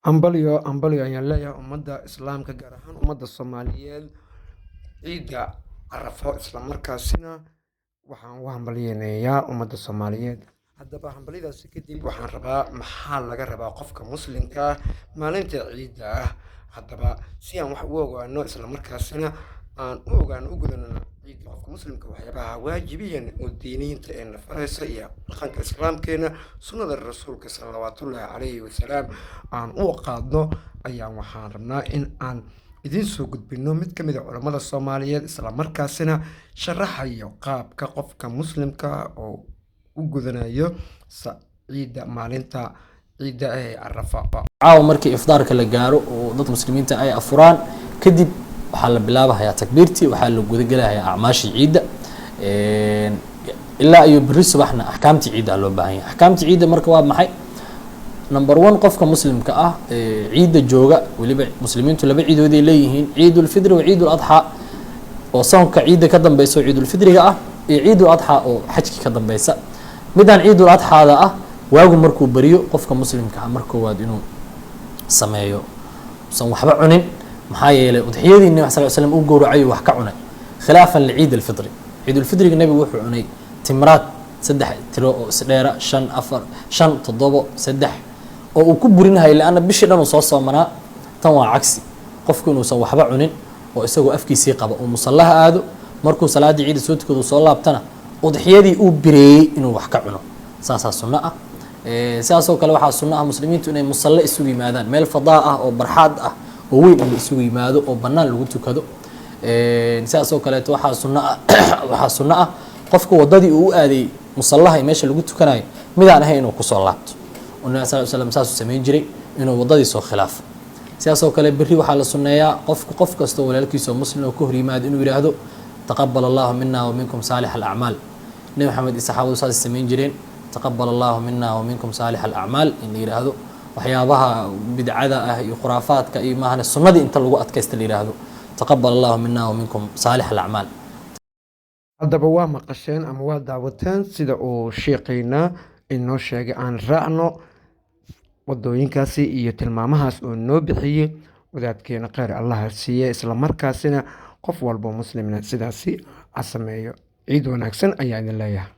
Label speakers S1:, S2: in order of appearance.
S1: Hambalyo, hambalyo ayaan leeyahay ummadda Islaamka, gaar ahaan ummadda Soomaaliyeed, ciidda Carafo. Islamarkaasina waxaan ugu hambalyeynayaa ummadda Soomaaliyeed. Haddaba hambalyadaasi kadib, waxaan rabaa, maxaa laga rabaa qofka muslimka ah maalinta ciidda ah? Haddaba si aan wax ugu ogaano, islamarkaasina aan u ogaano u gudanano ciidda, qofka muslimka waxyaabaha waajibiyan oo diiniyiinta ee na faraysa iyo dhaqanka Islaamkeena, sunnada Rasuulka salawaatullaahi calayhi wasalaam aan u qaadno, ayaan waxaan rabnaa in aan idiin soo gudbino mid ka mid a culammada Soomaaliyeed, islamarkaasina sharaxayo qaabka qofka muslimka oo u gudanayo ciidda, maalinta ciidda ee Carafa.
S2: Caawa markii ifdaarka la gaaro oo dadka muslimiinta ay afuraan kadib, waxaa la bilaabahayaa takbiirtii, waxaa la gudagelahayaa acmaashii ciidda ilaa iyo berri subaxna. Axkaamtii ciidda loo baahan yahay. Axkaamtii ciidda marka waa maxay? Number one, qofka muslimka ah ee ciidda jooga, weliba muslimiintu laba ciidooday leeyihiin: Ciidulfidri wa Ciidul Adxaa, oo soonka ciidda ka dambeysa oo Ciidulfidriga ah, iyo Ciidul Adxaa oo xajki ka dambeysa. Midaan Ciidul Adxaada ah, waagu markuu beriyo, qofka muslimka ah mar koowaad inuu sameeyo usan waxba cunin. Maxaa yeelay, udxiyadii Nabi sal slam uu gowracay wax ka cunay, khilaafan liciid alfitri. Ciidulfidriga nebigu wuxuu cunay timraad saddex tiro oo isdheera, shan, afar, shan, toddobo, saddex, oo uu ku burinahay, lianna bishii dhan uu soo soomanaa. Tan waa cagsi: qofku inuusan waxba cunin oo isagoo afkiisii qaba uu musallaha aado, markuu salaaddii ciida soo tukado soo laabtana, udxiyadii uu bireeyey inuu wax ka cuno. Saasaa sunno ah. Sidaasoo kale waxaa sunno ah muslimiintu inay musalle isugu yimaadaan, meel fadaa ah oo barxaad ah oo weyn in la isugu yimaado oo bannaan lagu tukado. Sidaasoo kaleeto waxaa sunno ah qofka waddadii uu u aaday musallaha iyo meesha lagu tukanayo midaan ahayn inuu kusoo laabto, oo Nabi sal slam saasuu samayn jiray, inuu waddadii soo khilaafo. Sidaasoo kale berri waxaa la sunneeyaa qofku qof kastoo walaalkiisa oo muslim oo ka hor yimaado inuu yidhaahdo: "Taqabal Allahu mina wa minkum saalix alacmaal." Nebi Maxamed iyo saxaabadu saasay samayn jireen: "Taqabal Allahu mina wa minkum saalix alacmaal" in la yidhaahdo. Waxyaabaha bidcada ah iyo khuraafaadka iyo maahane, sunnadii inta lagu adkaysta la yidhaahdo: "Taqabal Allahu mina wa minkum saalix alacmaal."
S1: Haddaba waa maqasheen ama waa daawateen sida uu sheeqaynaa inoo sheegay. Aan raacno wadooyinkaasi iyo tilmaamahaas oo noo bixiyey wadaadkeena, kheyr Allaha siiye. Islamarkaasina qof walbo muslimna sidaasi ha sameeyo. Ciid wanaagsan ayaa idin leeyahay.